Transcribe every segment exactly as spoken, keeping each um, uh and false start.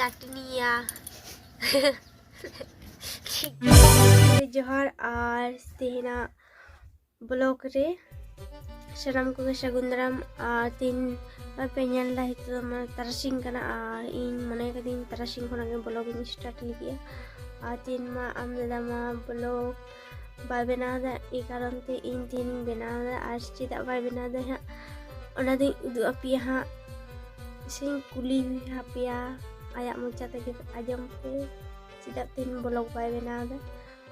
ᱪᱟᱹᱴᱱᱤᱭᱟ᱾ ᱡᱚᱦᱟᱨ ᱟᱨ ᱛᱮᱦᱮᱧᱟᱜ ᱵᱞᱚᱜ ᱨᱮ ᱥᱟᱱᱟᱢ ᱠᱚᱜᱮ ᱥᱟᱹᱜᱩᱱ ᱫᱟᱨᱟᱢ᱾ ᱟᱨ ᱛᱤᱱ ᱯᱮ ᱧᱮᱞ ᱮᱫᱟ, ᱱᱤᱛᱚᱜ ᱫᱚ ᱢᱟ ᱛᱟᱨᱟᱥᱤᱧ ᱠᱟᱱᱟ ᱟᱨ ᱤᱧ ᱢᱚᱱᱮ ᱠᱟᱹᱫᱟᱹᱧ ᱛᱟᱨᱟᱥᱤᱧ ᱠᱷᱚᱱᱟᱜ ᱜᱮ ᱵᱞᱚᱜ ᱤᱧ ᱥᱴᱟᱨᱴ ᱞᱟᱹᱜᱤᱫᱼᱟ᱾ ᱟᱨ ᱛᱤᱱ ᱢᱟ ᱟᱢ ᱫᱟᱫᱟ ᱢᱟ ᱵᱞᱚᱜ ᱵᱟᱭ ᱵᱮᱱᱟᱣ ᱮᱫᱟ, ᱮᱭ ᱠᱟᱨᱚᱱ ᱛᱮ ᱤᱧ ᱛᱮᱦᱮᱧ ᱤᱧ ᱵᱮᱱᱟᱣ ᱮᱫᱟ᱾ ᱟᱨ ᱪᱮᱫᱟᱜ ᱵᱟᱭ ᱵᱮᱱᱟᱣ ᱮᱫᱟ ᱦᱟᱸᱜ, ᱚᱱᱟ ᱫᱚᱧ ᱩᱫᱩᱜ ᱟᱯᱮᱭᱟ ᱦᱟᱸᱜ᱾ ᱥᱮᱧ ᱠᱩᱞᱤ ᱟᱯᱮᱭᱟ ᱟᱭᱟᱜ ᱢᱚᱪᱟ ᱛᱮᱜᱮ, ᱟᱸᱡᱚᱢ ᱯᱮ ᱪᱮᱫᱟᱜ ᱛᱮᱦᱮᱧ ᱵᱞᱚᱜ ᱵᱟᱭ ᱵᱮᱱᱟᱣ ᱮᱫᱟ᱾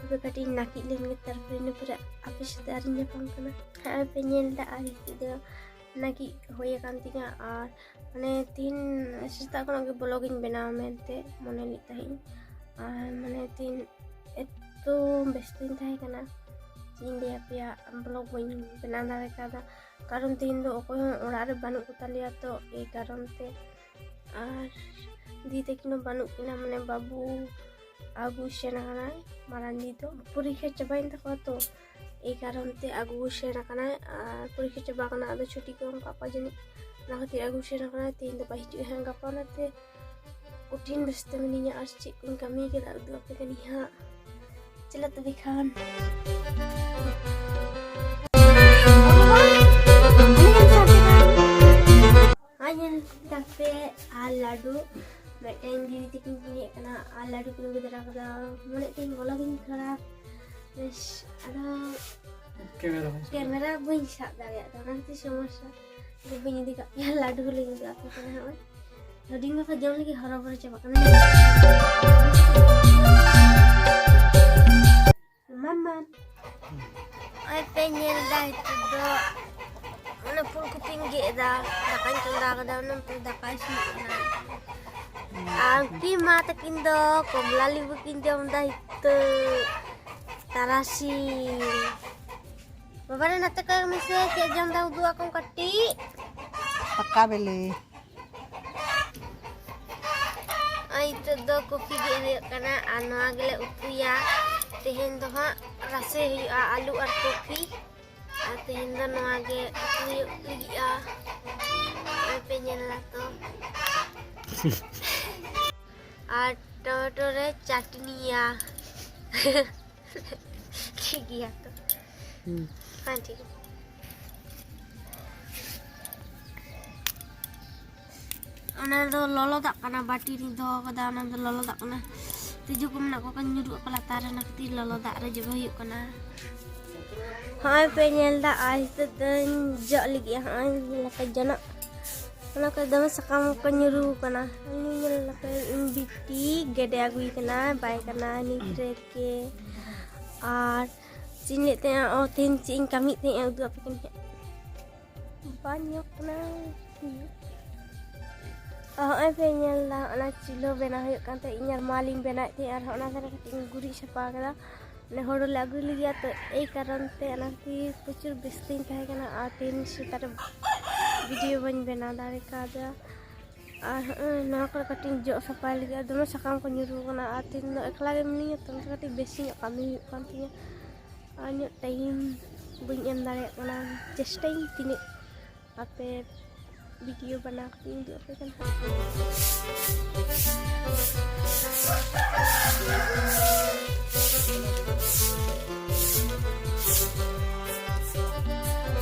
ᱟᱯᱮ ᱠᱟᱹᱴᱤᱡ ᱤᱧ ᱱᱟᱹᱠᱤᱡ ᱞᱮᱱ ᱜᱮ, ᱛᱟᱨᱯᱚᱨᱮ ᱤᱱᱟᱹ ᱯᱚᱨᱮ ᱟᱯᱮ ᱥᱟᱛᱮ ᱟᱨᱤᱧ ᱧᱟᱯᱟᱢ ᱠᱟᱱᱟ᱾ ᱦᱮᱸ, ᱯᱮ ᱧᱮᱞ ᱮᱫᱟ ᱟᱨ ᱱᱤᱛᱚᱜ ᱫᱚ ᱱᱟᱹᱠᱤᱡ ᱦᱩᱭ ᱟᱠᱟᱱ ᱛᱤᱧᱟ᱾ ᱟᱨ ᱢᱟᱱᱮ ᱛᱤᱦᱤᱧ ᱥᱮᱛᱟᱜ ᱠᱷᱚᱱᱟᱜ ᱜᱮ ᱵᱞᱚᱜ ᱤᱧ ᱵᱮᱱᱟᱣᱟ ᱢᱮᱱᱛᱮ ᱢᱚᱱᱮ ᱞᱮᱫ ᱛᱟᱦᱮᱸᱫ ᱤᱧ᱾ ᱟᱨ ᱢᱟᱱᱮ ᱛᱤᱦᱤᱧ ᱮᱛᱚ ᱵᱮᱥᱛᱚᱧ ᱛᱟᱦᱮᱸ ᱠᱟᱱᱟ, ᱪᱮᱫ ᱤᱧ ᱞᱟᱹᱭ ᱟᱯᱮᱭᱟ, ᱵᱞᱚᱜ ᱵᱟᱹᱧ ᱵᱮᱱᱟᱣ ᱫᱟᱲᱮ ᱠᱟᱣᱫᱟ᱾ ᱠᱟᱨᱚᱱ ᱛᱤᱦᱤᱧ ᱫᱚ ᱚᱠᱚᱭ ᱦᱚᱸ ᱚᱲᱟᱜ ᱨᱮ ᱵᱟᱹᱱᱩᱜ ᱠᱚ ᱛᱟᱞᱮᱭᱟ, ᱛᱚ ᱮᱭ ᱠᱟᱨᱚᱱ ᱛᱮ᱾ ᱟᱨ ᱫᱤᱫᱤ ᱛᱟᱹᱠᱤᱱ ᱦᱚᱸ ᱵᱟᱹᱱᱩᱜ ᱠᱤᱱᱟ, ᱢᱟᱱᱮ ᱵᱟᱹᱵᱩ ᱟᱹᱜᱩ ᱥᱮᱱ ᱟᱠᱟᱱᱟᱭ ᱢᱟᱨᱟᱝ ᱫᱤᱫᱤ ᱫᱚ, ᱯᱚᱨᱤᱠᱠᱷᱟ ᱪᱟᱵᱟᱭᱮᱱ ᱛᱟᱠᱚᱣᱟ ᱛᱚ, ᱮᱭ ᱠᱟᱨᱚᱱ ᱛᱮ ᱟᱹᱜᱩ ᱥᱮᱱ ᱟᱠᱟᱱᱟᱭ᱾ ᱟᱨ ᱯᱚᱨᱤᱠᱠᱷᱟ ᱪᱟᱵᱟ ᱠᱟᱱᱟ, ᱟᱫᱚ ᱪᱷᱩᱴᱤ ᱠᱚ ᱮᱢ ᱠᱟᱜ ᱠᱚᱣᱟ ᱡᱟᱹᱱᱤᱡ, ᱚᱱᱟ ᱠᱷᱟᱹᱛᱤᱨ ᱟᱹᱜᱩ ᱥᱮᱱ ᱟᱠᱟᱱᱟᱭ᱾ ᱛᱮᱦᱮᱧ ᱫᱚ ᱵᱟᱭ ᱦᱤᱡᱩᱜᱼᱟ ᱦᱟᱸᱜ, ᱜᱟᱯᱟ᱾ ᱚᱱᱟᱛᱮ ᱠᱚᱴᱷᱤᱱ ᱵᱮᱥᱛᱚ ᱢᱤᱱᱟᱹᱧᱟ᱾ ᱟᱨ ᱪᱮᱫ ᱠᱚᱧ ᱠᱟᱹᱢᱤ ᱠᱟᱫᱟ ᱩᱫᱩᱜ ᱟᱯᱮ ᱠᱟᱹᱱᱟᱹᱧ ᱦᱟᱸᱜ᱾ ᱪᱚᱞᱚ ᱛᱚᱵᱮ ᱠᱷᱟᱱ᱾ ᱟᱨ ᱧᱮᱞ ᱛᱟᱯᱮ ᱟᱨ ᱞᱟᱹᱰᱩ ᱢᱤᱫᱴᱮᱱ ᱫᱤᱫᱤ ᱛᱟᱹᱠᱤᱱ ᱠᱤᱱ ᱦᱮᱡ ᱠᱟᱱᱟ ᱟᱨ ᱞᱟᱹᱰᱩ ᱠᱤᱱ ᱟᱹᱜᱩ ᱛᱚᱨᱟ ᱠᱟᱫᱟ᱾ ᱢᱚᱱᱮ ᱛᱤᱧ ᱵᱚᱞᱚ ᱜᱤᱧ ᱠᱷᱟᱨᱟᱯ, ᱵᱮᱥ, ᱟᱫᱚ ᱠᱮᱢᱮᱨᱟ ᱵᱟᱹᱧ ᱥᱟᱵ ᱠᱮᱢᱮᱨᱟ ᱵᱟᱹᱧ ᱥᱟᱵ ᱫᱟᱲᱮᱭᱟᱜ ᱫᱟ, ᱚᱱᱟ ᱠᱷᱟᱹᱛᱤᱨ ᱥᱚᱢᱚᱥᱥᱟ᱾ ᱟᱫᱚ ᱵᱟᱹᱧ ᱤᱫᱤ ᱠᱟᱜ ᱯᱮᱭᱟ, ᱞᱟᱹᱰᱩ ᱦᱚᱸᱞᱤᱧ ᱩᱫᱩᱜ ᱟᱯᱮ ᱠᱟᱱᱟ᱾ ᱦᱚᱸᱜᱼᱚᱭ ᱦᱩᱰᱤᱧ ᱵᱟᱠᱷᱟ ᱡᱚᱢ ᱞᱟᱹᱜᱤᱫ ᱦᱚᱨᱚᱵᱚᱨᱚ ᱪᱟᱵᱟᱜ ᱠᱟᱱᱟ᱾ ᱢᱟᱢᱟ, ᱱᱚᱜᱼᱚᱭ ᱯᱮ ᱧᱮᱞ ᱫᱟ, ᱱᱤᱛᱚᱜ ᱫᱚ ᱚᱱᱟ ᱯᱷᱩᱞ ᱠᱚᱯᱤᱧ ᱜᱮᱫ ᱮᱫᱟ, ᱫᱟᱠᱟᱧ ᱪᱚᱸᱫᱟ ᱠᱟᱫᱟ, ᱚᱱᱟ ᱯᱚᱨ ᱫᱟᱠᱟ ᱤᱥᱤᱱᱚᱜ ᱠᱟᱱᱟ᱾ ᱟᱨ ᱩᱱᱠᱤᱱ ᱢᱟ ᱛᱟᱹᱠᱤᱱ ᱫᱚ ᱠᱚᱢᱞᱟ ᱞᱮᱵᱩ ᱠᱤᱱ ᱡᱚᱢ ᱫᱟ ᱱᱤᱛᱚᱜ ᱛᱟᱨᱟᱥᱤᱧ᱾ ᱵᱟᱵᱟ ᱨᱮ, ᱱᱚᱛᱮ ᱠᱚᱭᱚᱜ ᱢᱮᱥᱮ, ᱪᱮᱫ ᱡᱚᱢ ᱫᱟ, ᱩᱫᱩᱜ ᱟᱠᱚᱢ ᱠᱟᱹᱴᱤᱡ᱾ ᱯᱟᱠᱟ ᱵᱮᱞᱮ᱾ ᱟᱨ ᱱᱤᱛᱚᱜ ᱫᱚ ᱠᱚᱯᱤ ᱜᱮᱫ ᱦᱩᱭᱩᱜ ᱠᱟᱱᱟ ᱟᱨ ᱱᱚᱣᱟ ᱜᱮᱞᱮ ᱩᱛᱩᱭᱟ᱾ ᱛᱮᱦᱮᱧ ᱫᱚ ᱦᱟᱸᱜ ᱨᱟᱥᱮ ᱦᱩᱭᱩᱜᱼᱟ, ᱟᱹᱞᱩ ᱟᱨ ᱠᱚᱯᱤ᱾ ᱟᱨ ᱛᱮᱦᱮᱧ ᱫᱚ ᱱᱚᱣᱟ ᱜᱮ ᱩᱛᱩ ᱦᱩᱭᱩᱜ ᱞᱟᱹᱜᱤᱫᱼᱟ᱾ ᱱᱚᱜᱼᱚᱭ ᱯᱮ ᱧᱮᱞ ᱫᱟ ᱛᱚ᱾ ᱟᱨ ᱴᱚᱢᱮᱴᱳ ᱨᱮ ᱪᱟᱴᱱᱤᱭᱟ᱾ ᱴᱷᱤᱠ ᱜᱮᱭᱟ ᱛᱚ᱾ ᱦᱩᱸ᱾ ᱦᱮᱸ, ᱴᱷᱤᱠ ᱜᱮᱭᱟ᱾ ᱚᱱᱟ ᱫᱚ ᱞᱚᱞᱚ ᱫᱟᱜ ᱠᱟᱱᱟ, ᱵᱟᱹᱴᱤ ᱨᱤᱧ ᱫᱚᱦᱚ ᱠᱟᱫᱟ, ᱚᱱᱟ ᱫᱚ ᱞᱚᱞᱚ ᱫᱟᱜ ᱠᱟᱱᱟ᱾ ᱛᱤᱡᱩ ᱠᱚ ᱢᱮᱱᱟᱜ ᱠᱚ ᱠᱷᱟᱱ ᱧᱩᱨᱩᱜ ᱟᱠᱚ ᱞᱟᱛᱟᱨ ᱨᱮ, ᱚᱱᱟ ᱠᱷᱟᱹᱛᱤᱨ ᱞᱚᱞᱚ ᱫᱟᱜ ᱨᱮ ᱡᱚᱵᱮ ᱦᱩᱭᱩᱜ ᱠᱟᱱᱟ᱾ ᱦᱚᱸᱜᱼᱚᱭ ᱯᱮ ᱧᱮᱞ ᱫᱟ, ᱟᱨ ᱱᱤᱛᱚᱜ ᱫᱚᱧ ᱡᱚᱜ ᱞᱟᱹᱜᱤᱫ᱾ ᱦᱚᱸᱜᱼᱚᱭ ᱧᱮᱞ ᱯᱮ ᱡᱚᱱᱚᱜ, ᱚᱱᱟ ᱠᱚᱨᱮ ᱫᱚᱢᱮ ᱥᱟᱠᱟᱢ ᱠᱚ ᱧᱩᱨᱩ ᱠᱟᱱᱟ᱾ ᱩᱱᱤ ᱧᱮᱞ ᱞᱮᱯᱮ, ᱤᱧ ᱵᱤᱴᱤ ᱜᱮᱰᱮ ᱟᱹᱜᱩᱭ ᱠᱟᱱᱟ, ᱵᱟᱭ ᱠᱟᱱᱟ ᱱᱤᱛ ᱨᱮᱜᱮ᱾ ᱟᱨ ᱪᱮᱫ ᱤᱧ ᱞᱟᱹᱭᱮᱫ ᱛᱟᱦᱮᱸᱜᱼᱟ, ᱚ, ᱛᱮᱦᱮᱧ ᱪᱮᱫ ᱤᱧ ᱠᱟᱹᱢᱤᱭᱮᱫ ᱛᱟᱦᱮᱸᱜᱼᱟ, ᱩᱫᱩᱜ ᱟᱯᱮ ᱠᱟᱹᱱᱟᱹᱧ ᱦᱟᱸᱜ᱾ ᱵᱟᱝ ᱧᱮᱞᱚᱜ ᱠᱟᱱᱟ᱾ ᱦᱚᱸᱜᱼᱚᱭ ᱯᱮ ᱧᱮᱞ ᱫᱟ, ᱚᱱᱟ ᱪᱩᱞᱦᱟᱹ ᱵᱮᱱᱟᱣ ᱦᱩᱭᱩᱜ ᱠᱟᱱ ᱛᱟᱦᱮᱸᱫ, ᱤᱧ ᱟᱨ ᱢᱟ ᱞᱤᱧ ᱵᱮᱱᱟᱣᱮᱫ ᱛᱟᱦᱮᱸᱫ, ᱟᱨ ᱚᱱᱟ ᱫᱷᱟᱨᱮ ᱠᱟᱹᱴᱤᱡ ᱤᱧ ᱜᱩᱨᱤᱡ ᱥᱟᱯᱷᱟ ᱠᱟᱫᱟ᱾ ᱢᱟᱱᱮ ᱦᱳᱲᱳ ᱞᱮ ᱟᱹᱜᱩ ᱞᱟᱹᱜᱤᱫ, ᱛᱚ ᱮᱭ ᱠᱟᱨᱚᱱ ᱛᱮ ᱚᱱᱟ ᱠᱷᱟᱹᱛᱤᱨ ᱯᱨᱚᱪᱩᱨ ᱵᱮᱥᱛᱚᱧ ᱛᱟᱦᱮᱸ ᱠᱟᱱᱟ, ᱟᱨ ᱛᱮᱦᱮᱧ ᱥᱮᱛᱟᱜ ᱨᱮ ᱵᱷᱤᱰᱤᱭᱳ ᱵᱟᱹᱧ ᱵᱮᱱᱟᱣ ᱫᱟᱲᱮ ᱠᱟᱣᱫᱟ᱾ ᱟᱨ ᱦᱚᱸᱜᱼᱚᱭ ᱱᱚᱣᱟ ᱠᱚᱨᱮ ᱠᱟᱹᱴᱤᱡ ᱤᱧ ᱡᱚᱜ ᱥᱟᱯᱷᱟᱭ ᱞᱟᱹᱜᱤᱫ, ᱟᱨ ᱫᱚᱢᱮ ᱥᱟᱠᱟᱢ ᱠᱚ ᱧᱩᱨᱩ ᱠᱟᱱᱟ, ᱟᱨ ᱛᱮᱦᱮᱧ ᱫᱚ ᱮᱠᱞᱟ ᱜᱮ ᱢᱤᱱᱟᱹᱧᱟ, ᱛᱚ ᱚᱱᱟᱛᱮ ᱠᱟᱹᱴᱤᱡ ᱵᱮᱥᱤ ᱧᱚᱜ ᱠᱟᱹᱢᱤ ᱦᱩᱭᱩᱜ ᱠᱟᱱ ᱛᱤᱧᱟᱹ᱾ ᱟᱨ ᱤᱧᱟᱹᱜ ᱴᱟᱭᱤᱢ ᱵᱟᱹᱧ ᱮᱢ ᱫᱟᱲᱮᱭᱟᱜ ᱠᱟᱱᱟ, ᱪᱮᱥᱴᱟᱭᱟᱹᱧ ᱛᱤᱱᱟᱹᱜ ᱟᱯᱮ ᱵᱷᱤᱰᱤᱭᱳ ᱵᱮᱱᱟᱣ ᱠᱟᱛᱮ ᱤᱧ ᱩᱫᱩᱜ ᱟᱯᱮ ᱠᱟᱱᱟ᱾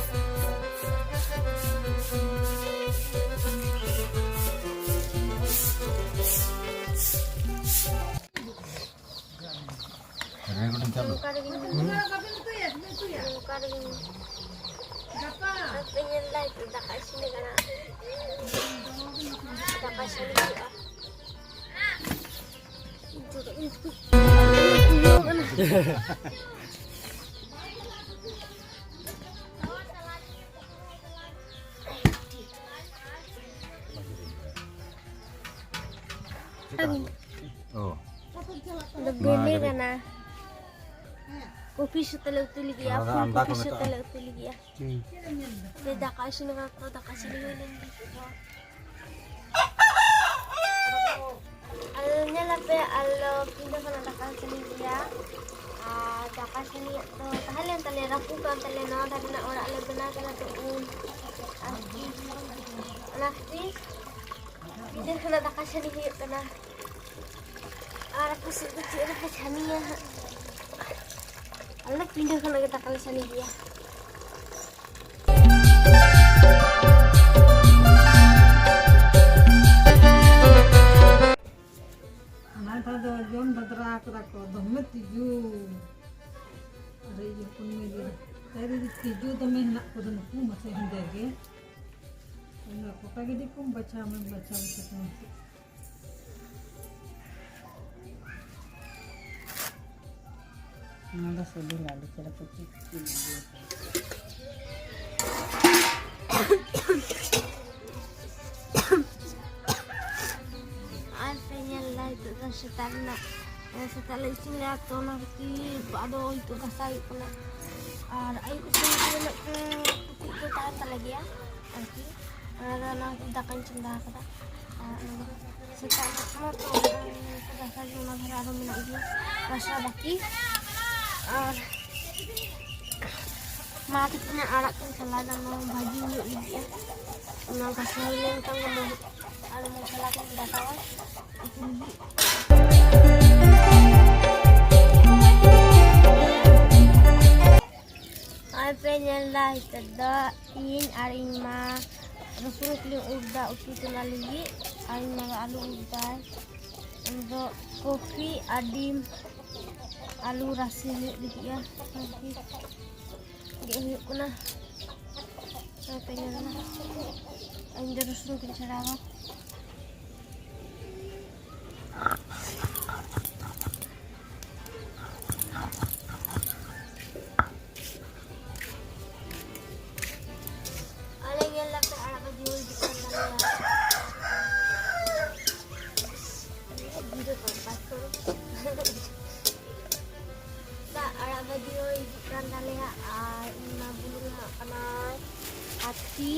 ᱨᱮᱠᱚᱨᱰᱤᱝ ᱪᱟᱞᱩ᱾ ᱱᱚᱝᱠᱟ ᱨᱮᱜᱮᱧ, ᱱᱚᱝᱠᱟ ᱨᱮᱜᱮᱧ᱾ ᱟᱯᱮ ᱧᱮᱞ ᱫᱟ, ᱱᱤᱛᱚᱜ ᱫᱟᱠᱟ ᱤᱥᱤᱱ ᱠᱟᱱᱟ᱾ ᱫᱟᱠᱟ ᱤᱥᱤᱱ ᱦᱩᱭᱩᱜᱼᱟ᱾ ᱚ᱾ ᱫᱚ ᱵᱮᱞᱮ ᱠᱟᱱᱟ᱾ ᱠᱚᱯᱤ ᱥᱟᱛᱮ ᱞᱮ ᱩᱛᱩ ᱞᱟᱹᱜᱤᱫᱼᱟ, ᱚᱱᱟ ᱫᱚ ᱯᱷᱩᱞ ᱟᱱᱰᱟ ᱠᱚᱯᱤ ᱠᱚ ᱥᱟᱛᱮ ᱢᱮᱛᱟᱜᱼᱟ᱾ ᱞᱮ ᱩᱛᱩ ᱞᱟᱹᱜᱤᱫᱼᱟ᱾ ᱦᱩᱸ᱾ ᱫᱟᱠᱟ ᱤᱥᱤᱱ ᱠᱟᱱᱟ ᱛᱚ, ᱫᱟᱠᱟ ᱤᱥᱤᱱ ᱦᱩᱭ ᱞᱮᱱ ᱜᱮ ᱱᱤᱛᱚᱜ ᱫᱚ᱾ ᱟᱨ ᱧᱮᱞ ᱟᱯᱮ, ᱟᱞᱮ ᱫᱚ ᱯᱤᱸᱰᱟᱹ ᱠᱷᱚᱱᱟᱜ ᱫᱟᱠᱟ ᱤᱥᱤᱱ ᱜᱮᱭᱟ᱾ ᱟᱨ ᱫᱟᱠᱟ ᱤᱥᱤᱱ ᱫᱚ ᱛᱟᱦᱮᱸ ᱞᱮᱱ ᱛᱟᱞᱮᱭᱟ, ᱨᱟᱹᱯᱩᱫ ᱠᱟᱱ ᱛᱟᱞᱮᱭᱟ᱾ ᱱᱚᱣᱟ ᱫᱷᱟᱨᱮ ᱨᱮᱱᱟᱜ ᱚᱲᱟᱜ ᱞᱮ ᱵᱮᱱᱟᱣ ᱠᱮᱫᱟ, ᱛᱚ ᱩᱱ ᱟᱨᱠᱤ ᱚᱱᱟ ᱠᱷᱟᱹᱛᱤᱨ ᱯᱤᱸᱰᱟᱹ ᱠᱷᱚᱱᱟᱜ ᱫᱟᱠᱟ ᱤᱥᱤᱱ ᱦᱩᱭᱩᱜ ᱠᱟᱱᱟ᱾ ᱟᱨ ᱟᱯᱮ ᱥᱮᱫ ᱫᱚ ᱪᱮᱫ ᱞᱮᱠᱟ ᱪᱷᱟᱹᱱᱤᱭᱟ ᱦᱟᱸᱜ? ᱟᱞᱮ ᱯᱤᱸᱰᱟᱹ ᱠᱷᱚᱱᱟᱜ ᱜᱮ ᱫᱟᱠᱟ ᱞᱮ ᱪᱷᱟᱹᱱᱤ ᱜᱮᱭᱟ᱾ ᱦᱟᱱᱟ ᱫᱷᱟᱣ ᱫᱚ ᱡᱚᱢ ᱫᱷᱟᱫᱽᱨᱟ ᱠᱟᱫᱟ ᱠᱚ, ᱫᱚᱢᱮ ᱛᱤᱡᱩ᱾ ᱟᱨ ᱤᱭᱟᱹ ᱦᱚᱯᱚᱱ ᱢᱟᱹᱭ ᱞᱟᱹᱭᱫᱟ, ᱛᱟᱭ ᱫᱤᱫᱤ, ᱛᱤᱡᱩ ᱫᱚᱢᱮ ᱦᱮᱱᱟᱜ ᱠᱚᱫᱚ ᱱᱩᱠᱩ ᱢᱟᱥᱮ ᱦᱮᱸᱫᱮ ᱜᱮ᱾ ᱚᱱᱟ ᱠᱚᱴᱟ ᱜᱤᱰᱤ ᱠᱚᱢ, ᱵᱟᱪᱷᱟᱣ ᱢᱮ, ᱵᱟᱪᱷᱟᱣ ᱢᱮ᱾ ᱱᱚᱣᱟ ᱫᱚ ᱥᱤᱵᱤᱞᱟ, ᱟᱹᱰᱤ ᱪᱮᱦᱨᱟ ᱠᱚ ᱪᱤᱯ ᱪᱤᱯ ᱵᱩᱡᱷᱟᱹᱣ ᱠᱟᱱᱟ᱾ ᱟᱨ ᱯᱮ ᱧᱮᱞ ᱫᱟ, ᱱᱤᱛᱚᱜ ᱫᱚ ᱥᱮᱛᱟᱜ ᱨᱮᱱᱟᱜ, ᱥᱮᱛᱟᱜ ᱞᱮ ᱤᱥᱤᱱ ᱞᱮᱫᱟ, ᱛᱚ ᱚᱱᱟ ᱠᱷᱟᱹᱛᱤᱨ ᱟᱫᱚ ᱱᱤᱛᱚᱜ ᱜᱷᱟᱥᱟᱣ ᱦᱩᱭᱩᱜ ᱠᱟᱱᱟ᱾ ᱟᱨ ᱟᱹᱭᱩᱵ ᱥᱮᱱ ᱜᱮ ᱢᱤᱫᱴᱮᱱ ᱴᱩᱠᱩᱡ ᱫᱚ ᱛᱟᱦᱮᱱ ᱛᱟᱞᱮ ᱜᱮᱭᱟ ᱟᱨᱠᱤ, ᱚᱱᱟ ᱫᱚ ᱫᱟᱠᱟᱧ ᱪᱚᱸᱫᱟ ᱟᱠᱟᱫᱟ᱾ ᱟᱨ ᱚᱱᱟ ᱫᱚ ᱥᱮᱛᱟᱜ ᱨᱮᱱᱟᱜ ᱠᱟᱱᱟ ᱛᱚ, ᱚᱱᱟ ᱠᱚ ᱫᱟᱠᱟ ᱜᱮ ᱚᱱᱟ ᱫᱷᱟᱨᱮ ᱟᱨᱦᱚᱸ ᱢᱮᱱᱟᱜ ᱜᱮᱭᱟ, ᱜᱷᱟᱥᱟᱣ ᱵᱟᱹᱠᱤ᱾ ᱟᱨ ᱢᱟ ᱛᱟᱹᱠᱤᱱᱟᱜ ᱟᱲᱟᱜ ᱠᱤᱱ ᱥᱟᱞᱟᱭ ᱫᱟ, ᱚᱱᱟ ᱵᱷᱟᱹᱡᱤ ᱦᱩᱭᱩᱜ ᱞᱟᱹᱜᱤᱫᱼᱟ᱾ ᱚᱱᱟ ᱜᱷᱟᱥᱟᱣ ᱦᱩᱭ ᱞᱮᱱᱠᱷᱟᱱ ᱜᱮ ᱢᱚ-, ᱟᱨ ᱢᱚᱥᱞᱟ ᱠᱤᱱ ᱞᱟᱜᱟᱣᱟ ᱩᱛᱩ ᱞᱟᱹᱜᱤᱫ᱾ ᱱᱚᱜᱼᱚᱭ ᱯᱮ ᱧᱮᱞ ᱫᱟ, ᱱᱤᱛᱚᱜ ᱫᱚ ᱤᱧ ᱟᱨ ᱤᱧ ᱢᱟ ᱨᱚᱥᱩᱱ ᱠᱚᱞᱤᱧ ᱩᱨ ᱫᱟ ᱩᱛᱩ ᱪᱚᱸᱫᱟ ᱞᱟᱹᱜᱤᱫ, ᱟᱨ ᱤᱧ ᱢᱟ ᱫᱚ ᱟᱹᱞᱩ ᱩᱨ ᱫᱟᱭ᱾ ᱤᱧ ᱫᱚ ᱠᱚᱯᱷᱤ ᱟᱨ ᱰᱤᱢ ᱟᱹᱞᱩ ᱨᱟᱥᱮ ᱦᱩᱭᱩᱜ ᱞᱟᱹᱜᱤᱫᱼᱟ, ᱟᱨᱠᱤ ᱜᱮᱫ ᱦᱩᱭᱩᱜ ᱠᱟᱱᱟ᱾ ᱱᱚᱜᱼᱚᱭ ᱯᱮ ᱧᱮᱞ ᱫᱟ, ᱤᱧ ᱫᱚ ᱨᱚᱥᱩᱱ ᱠᱚᱧ ᱪᱷᱟᱲᱟᱣᱟ᱾ ᱟᱞᱮ ᱧᱮᱞ ᱞᱮᱠᱟ ᱟᱲᱟᱜ ᱵᱷᱟᱹᱡᱤ ᱦᱩᱭ ᱦᱤᱡᱩᱜ ᱠᱟᱱ ᱛᱟᱞᱮᱭᱟ᱾ ᱡᱤᱨᱟᱹ ᱠᱚ ᱵᱟᱪᱚ᱾ ᱫᱟᱜ ᱟᱲᱟᱜ ᱵᱷᱟᱹᱡᱤ ᱦᱚᱸ ᱦᱤᱡᱩᱜ ᱠᱟᱱ ᱛᱟᱞᱮᱭᱟ ᱟᱨ ᱤᱧ ᱢᱟ ᱵᱩᱞᱩᱝ ᱮᱢᱟᱜ ᱠᱟᱱᱟᱭ᱾ ᱟᱨ ᱛᱤ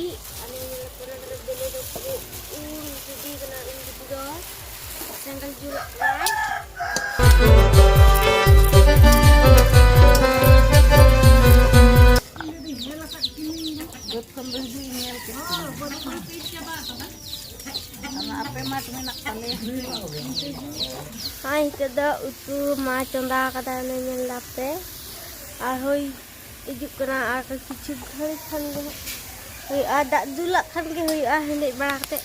ᱟᱞᱮ ᱯᱚᱨᱮ ᱫᱚᱞᱮ ᱵᱮᱞᱮ ᱫᱚ ᱯᱩᱨᱟᱹ ᱩᱞ ᱜᱤᱰᱤ ᱠᱟᱱᱟ, ᱩᱞ ᱜᱤᱰᱤ ᱫᱚ ᱥᱮᱸᱜᱮᱞ ᱡᱩᱞᱟᱜ ᱠᱟᱱᱟᱭ᱾ ᱵᱟᱹᱫᱽ ᱠᱷᱚᱱ ᱫᱚ ᱦᱤᱡᱩᱜ ᱤᱧ ᱧᱮᱞ ᱠᱮᱫ ᱠᱚᱣᱟ᱾ ᱟᱯᱮ ᱢᱟᱴᱷ ᱢᱮᱱᱟᱜ ᱛᱟᱞᱮᱭᱟ᱾ ᱦᱳᱭ, ᱱᱤᱛᱚᱜ ᱫᱚ ᱩᱛᱩ ᱢᱟ ᱪᱚᱸᱫᱟ ᱟᱠᱟᱫᱟ, ᱚᱱᱮ ᱧᱮᱞ ᱫᱟᱯᱮ᱾ ᱟᱨ ᱦᱳᱭ ᱦᱤᱡᱩᱜ ᱠᱟᱱᱟ, ᱟᱨ ᱠᱤᱪᱷᱩ ᱜᱷᱟᱹᱲᱤᱡ ᱠᱷᱟᱱ ᱜᱮ ᱦᱩᱭᱩᱜᱼᱟ᱾ ᱫᱟᱜ ᱫᱩᱞᱟᱜ ᱠᱷᱟᱱ ᱜᱮ ᱦᱩᱭᱩᱜᱼᱟ, ᱦᱮᱸᱰᱮᱡ ᱵᱟᱲᱟ ᱠᱟᱛᱮ᱾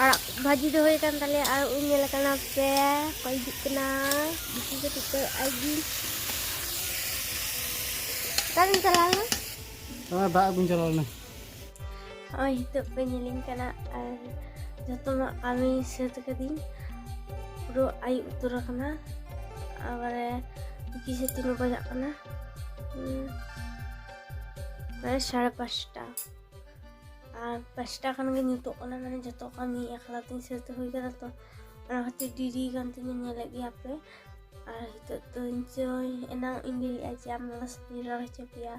ᱟᱲᱟᱜ ᱵᱷᱟᱹᱡᱤ ᱫᱚ ᱦᱩᱭ ᱟᱠᱟᱱ ᱛᱟᱞᱮᱭᱟ, ᱟᱨ ᱩᱱ ᱧᱮᱞ ᱠᱟᱱᱟ ᱯᱮ ᱚᱠᱚᱭ ᱦᱤᱡᱩᱜ ᱠᱟᱱᱟ, ᱵᱤᱴᱤ ᱠᱟᱹᱴᱤᱡ ᱛᱮ ᱟᱭ ᱜᱮ᱾ ᱚᱠᱟᱨᱮᱢ ᱪᱟᱞᱟᱣ ᱞᱮᱱᱟ? ᱫᱟᱜ ᱟᱹᱜᱩᱧ ᱪᱟᱞᱟᱣ ᱞᱮᱱᱟ᱾ ᱱᱚᱜᱼᱚᱭ ᱱᱤᱛᱚᱜ ᱯᱮ ᱧᱮᱞᱤᱧ ᱠᱟᱱᱟ, ᱟᱨ ᱡᱚᱛᱚᱱᱟᱜ ᱠᱟᱹᱢᱤ ᱥᱟᱹᱛ ᱠᱟᱹᱫᱟᱹᱧ, ᱯᱩᱨᱟᱹ ᱟᱹᱭᱩᱵ ᱩᱛᱟᱹᱨ ᱟᱠᱟᱱᱟ᱾ ᱟᱵᱟᱨᱮ ᱛᱤᱠᱤ ᱥᱮ ᱛᱤᱱ ᱵᱟᱡᱟᱜ ᱠᱟᱱᱟ, ᱦᱩᱸ, ᱢᱟᱱᱮ ᱥᱟᱲᱮ ᱯᱟᱸᱪᱴᱟ, ᱟᱨ ᱯᱟᱸᱪᱴᱟ ᱠᱷᱟᱱ ᱜᱮ ᱧᱩᱛᱚᱜ ᱠᱟᱱᱟ, ᱢᱟᱱᱮ ᱡᱚᱛᱚ ᱠᱟᱹᱢᱤ ᱮᱠᱞᱟ ᱛᱤᱧ ᱥᱟᱹᱛ ᱦᱩᱭ ᱠᱟᱫᱟ ᱛᱚ, ᱚᱱᱟ ᱠᱷᱟᱹᱛᱤᱨ ᱰᱮᱨᱤ ᱠᱟᱱ ᱛᱤᱧᱟ, ᱧᱮᱞᱮᱫ ᱜᱮᱭᱟ ᱯᱮ᱾ ᱟᱨ ᱱᱤᱛᱚᱜ ᱫᱚ ᱤᱧ ᱪᱚ ᱮᱱᱟᱝ ᱤᱧ ᱞᱟᱹᱭ ᱞᱮᱫᱼᱟ ᱡᱮ ᱟᱢ ᱫᱟᱫᱟ ᱥᱟᱛᱮᱧ ᱨᱚᱲ ᱦᱚᱪᱚ ᱯᱮᱭᱟ,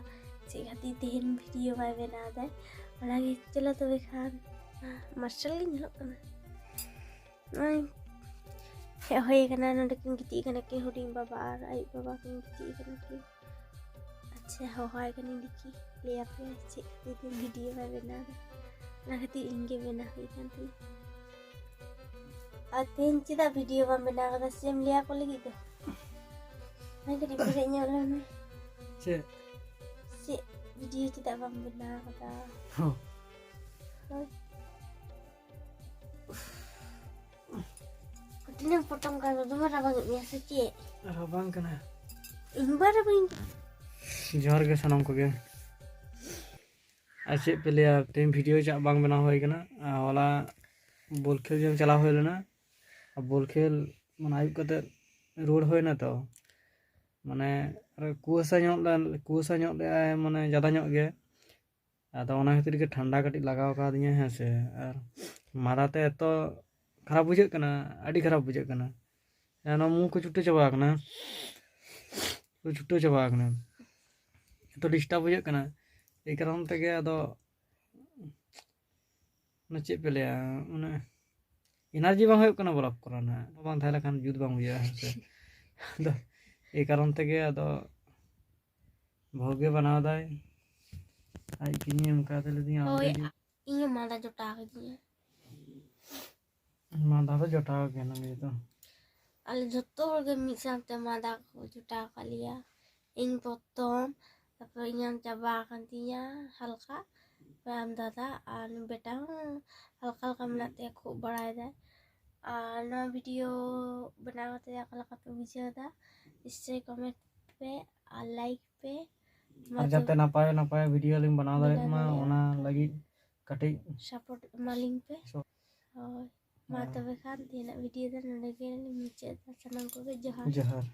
ᱪᱮᱫ ᱠᱷᱟᱹᱛᱤᱨ ᱛᱮᱦᱮᱧ ᱵᱷᱤᱰᱤᱭᱳ ᱵᱟᱭ ᱵᱮᱱᱟᱣ ᱮᱫᱟᱭ, ᱚᱱᱟᱜᱮ᱾ ᱪᱚᱞᱚ ᱛᱚᱵᱮ ᱠᱷᱟᱱ, ᱢᱟᱨᱥᱟᱞ ᱜᱮ ᱧᱮᱞᱚᱜ ᱠᱟᱱᱟ᱾ ᱱᱚᱜᱼᱚᱭ ᱦᱮᱡ ᱦᱩᱭ ᱠᱟᱱᱟ, ᱱᱚᱰᱮ ᱠᱤᱱ ᱜᱤᱛᱤᱡ ᱠᱟᱱᱟ ᱠᱤᱱ, ᱦᱩᱰᱤᱧ ᱵᱟᱵᱟ ᱟᱨ ᱟᱭᱩᱵ ᱵᱟᱵᱟ ᱠᱤᱱ ᱜᱤᱛᱤᱡ ᱠᱟᱱᱟ ᱠᱤᱱ᱾ ᱟᱪᱪᱷᱟ, ᱦᱚᱦᱚᱣᱟᱭ ᱠᱟᱹᱱᱟᱹᱧ ᱫᱮᱠᱷᱤ, ᱞᱟᱹᱭ ᱟᱯᱮᱭᱟ ᱪᱮᱫ ᱠᱷᱟᱹᱛᱤᱨ ᱛᱮ ᱵᱷᱤᱰᱤᱭᱳ ᱵᱟᱭ ᱵᱮᱱᱟᱣ ᱮᱫᱟ᱾ ᱚᱱᱟ ᱠᱷᱟᱹᱛᱤᱨ ᱤᱧ ᱜᱮ ᱵᱮᱱᱟᱣ ᱦᱩᱭ ᱠᱟᱱ ᱛᱤᱧᱟ᱾ ᱟᱨ ᱛᱮᱦᱮᱧ ᱪᱮᱫᱟᱜ ᱵᱷᱤᱰᱤᱭᱳ ᱵᱟᱢ ᱵᱮᱱᱟᱣ ᱠᱟᱫᱟ, ᱪᱮᱫ ᱮᱢ ᱞᱟᱹᱭ ᱟᱠᱚ ᱞᱟᱹᱜᱤᱫ ᱫᱚ? ᱚᱱᱟ ᱠᱟᱹᱴᱤᱡ ᱯᱮᱨᱮᱡ ᱧᱚᱜ ᱞᱮᱢ ᱢᱮ᱾ ᱪᱮᱫ? ᱪᱮᱫ ᱵᱷᱤᱰᱤᱭᱳ ᱪᱮᱫᱟᱜ ᱵᱟᱢ ᱵᱮᱱᱟᱣ ᱠᱟᱫᱟ? ᱦᱚᱸ᱾ ᱦᱳᱭ᱾ ᱛᱤᱱᱟᱹᱜ ᱯᱚᱴᱚᱢ ᱠᱟᱱᱟ, ᱫᱚᱢᱮ ᱨᱟᱵᱟᱝ ᱮᱫ ᱢᱮᱭᱟ ᱥᱮ ᱪᱮᱫ? ᱨᱟᱵᱟᱝ ᱠᱟᱱᱟ᱾ ᱤᱧ ᱵᱟ ᱨᱟᱵᱟᱝ ᱠᱟᱱᱟ᱾ ᱡᱚᱦᱟᱨ ᱜᱮ ᱥᱟᱱᱟᱢ ᱠᱚᱜᱮ᱾ ᱟᱨ ᱪᱮᱫ ᱯᱮ ᱞᱟᱹᱭᱟ, ᱛᱮᱦᱮᱧ ᱵᱷᱤᱰᱤᱭᱳ ᱪᱟᱜ ᱵᱟᱝ ᱵᱮᱱᱟᱣ ᱦᱩᱭ ᱠᱟᱱᱟ᱾ ᱟᱨ ᱦᱚᱞᱟ ᱵᱚᱞ ᱠᱷᱮᱞ ᱧᱮᱞ ᱪᱟᱞᱟᱣ ᱦᱩᱭ ᱞᱮᱱᱟ᱾ ᱟᱨ ᱵᱚᱞ ᱠᱷᱮᱞ ᱢᱟᱱᱮ ᱟᱹᱭᱩᱵ ᱠᱟᱛᱮᱫ ᱨᱩᱣᱟᱹᱲ ᱦᱩᱭᱱᱟ ᱛᱚ, ᱢᱟᱱᱮ ᱟᱨ ᱠᱩᱣᱟᱹᱥᱟ ᱧᱚᱜ ᱞᱮ-, ᱠᱩᱣᱟᱹᱥᱟ ᱧᱚᱜ ᱞᱮᱜᱼᱟᱭ, ᱢᱟᱱᱮ ᱡᱟᱫᱟ ᱧᱚᱜ ᱜᱮ᱾ ᱟᱫᱚ ᱚᱱᱟ ᱠᱷᱟᱹᱛᱤᱨ ᱜᱮ ᱴᱷᱟᱱᱰᱟ ᱠᱟᱹᱴᱤᱡ ᱞᱟᱜᱟᱣ ᱠᱟᱣᱫᱤᱧᱟ, ᱦᱮᱸ ᱥᱮ᱾ ᱟᱨ ᱢᱟᱫᱟ ᱛᱮ ᱮᱛᱚ ᱠᱷᱟᱨᱟᱯ ᱵᱩᱡᱷᱟᱹᱜ ᱠᱟᱱᱟ, ᱟᱹᱰᱤ ᱠᱷᱟᱨᱟᱯ ᱵᱩᱡᱷᱟᱹᱜ ᱠᱟᱱᱟ᱾ ᱦᱮᱸ, ᱱᱚᱣᱟ ᱢᱩ ᱠᱚ ᱪᱷᱩᱴᱟᱹ ᱪᱟᱵᱟ ᱟᱠᱟᱱᱟ, ᱯᱩᱨᱟᱹ ᱪᱷᱩᱴᱟᱹ ᱪᱟᱵᱟ ᱟᱠᱟᱱᱟ᱾ ᱮᱛᱚ ᱰᱤᱥᱴᱟᱵᱽ ᱵᱩᱡᱷᱟᱹᱜ ᱠᱟᱱᱟ᱾ ᱮᱭ ᱠᱟᱨᱚᱱ ᱛᱮᱜᱮ ᱟᱫᱚ, ᱢᱟᱱᱮ ᱪᱮᱫ ᱯᱮ ᱞᱟᱹᱭᱟ, ᱢᱟᱱᱮ ᱮᱱᱟᱨᱡᱤ ᱵᱟᱝ ᱦᱩᱭᱩᱜ ᱠᱟᱱᱟ ᱵᱞᱚᱜ ᱠᱚᱨᱮᱱᱟᱜ᱾ ᱵᱟᱝ ᱛᱟᱦᱮᱸ ᱞᱮᱠᱷᱟᱱ ᱡᱩᱛ ᱵᱟᱝ ᱵᱩᱡᱷᱟᱹᱜᱼᱟ, ᱦᱮᱸ ᱥᱮ᱾ ᱟᱫᱚ ᱮᱭ ᱠᱟᱨᱚᱱ ᱛᱮᱜᱮ ᱟᱫᱚ ᱵᱷᱳᱜᱽ ᱜᱮ ᱵᱮᱱᱟᱣ ᱫᱟᱭ᱾ ᱟᱡ ᱠᱤᱱᱤ ᱚᱱᱠᱟ ᱛᱮ ᱞᱟᱹᱭᱫᱤᱧᱟ, ᱦᱳᱭ, ᱟᱢᱜᱮ ᱡᱩᱛ᱾ ᱤᱧ ᱦᱚᱸ ᱢᱟᱫᱟ ᱡᱚᱴᱟᱣ ᱠᱟᱹᱫᱤᱧᱟ᱾ ᱢᱟᱫᱟ ᱫᱚ ᱡᱚᱴᱟᱣ ᱜᱮ ᱱᱚᱰᱮ ᱫᱚ᱾ ᱟᱞᱮ ᱡᱷᱚᱛᱚ ᱦᱚᱲ ᱜᱮ ᱢᱤᱫ ᱥᱟᱶᱛᱮ ᱢᱟᱫᱟ ᱠᱚ ᱡᱚᱴᱟᱣ ᱟᱠᱟᱫ ᱞᱮᱭᱟ᱾ ᱤᱧ ᱯᱨᱚᱛᱷᱚᱢ, ᱛᱟᱨᱯᱚᱨ ᱤᱧᱟᱝ ᱪᱟᱵᱟ ᱟᱠᱟᱱ ᱛᱤᱧᱟ ᱦᱟᱞᱠᱟ, ᱛᱟᱨᱯᱚᱨ ᱟᱢ ᱫᱟᱫᱟ ᱟᱨ ᱵᱮᱴᱟ ᱦᱚᱸ ᱦᱟᱞᱠᱟ ᱦᱟᱞᱠᱟ ᱢᱮᱱᱟᱜ ᱛᱟᱭᱟ, ᱠᱷᱩᱜ ᱵᱟᱲᱟᱭᱮᱫᱟᱭ᱾ ᱟᱨ ᱱᱚᱣᱟ ᱵᱷᱤᱰᱤᱭᱳ ᱵᱮᱱᱟᱣ ᱠᱟᱛᱮ ᱚᱠᱟ ᱞᱮᱠᱟ ᱯᱮ ᱵᱩᱡᱷᱟᱹᱣ ᱮᱫᱟ, ᱱᱤᱥᱪᱚᱭ ᱠᱚᱢᱮᱱᱴ ᱯᱮ ᱟᱨ ᱞᱟᱭᱤᱠ ᱯᱮ᱾ ᱢᱟ ᱟᱨ ᱡᱟᱛᱮ ᱛᱚᱵᱮ ᱱᱟᱯᱟᱭ ᱱᱟᱯᱟᱭ ᱵᱷᱤᱰᱤᱭᱳ ᱞᱤᱧ ᱵᱮᱱᱟᱣ ᱫᱟᱲᱮᱭᱟᱜ ᱵᱮᱱᱟᱣ ᱢᱟ, ᱫᱟᱲᱮᱭᱟᱜ ᱚᱱᱟ ᱠᱷᱟᱱ ᱞᱟᱹᱜᱤᱫ ᱠᱟᱹᱴᱤᱡ ᱥᱟᱯᱳᱨᱴ ᱮᱢᱟᱞᱤᱧ ᱯᱮ᱾ ᱥᱚ- ᱦᱳᱭ, ᱢᱟ ᱦᱮᱸ᱾ ᱛᱚᱵᱮ ᱠᱷᱟᱱ ᱛᱮᱦᱮᱧᱟᱜ ᱵᱷᱤᱰᱤᱭᱳ ᱫᱚ ᱱᱚᱰᱮ ᱜᱮ ᱢᱩᱪᱟᱹᱫ ᱮᱫᱟ᱾ ᱥᱟᱱᱟᱢ ᱠᱚᱜᱮ ᱡᱚᱦᱟᱨ᱾ ᱡᱚᱦᱟᱨ᱾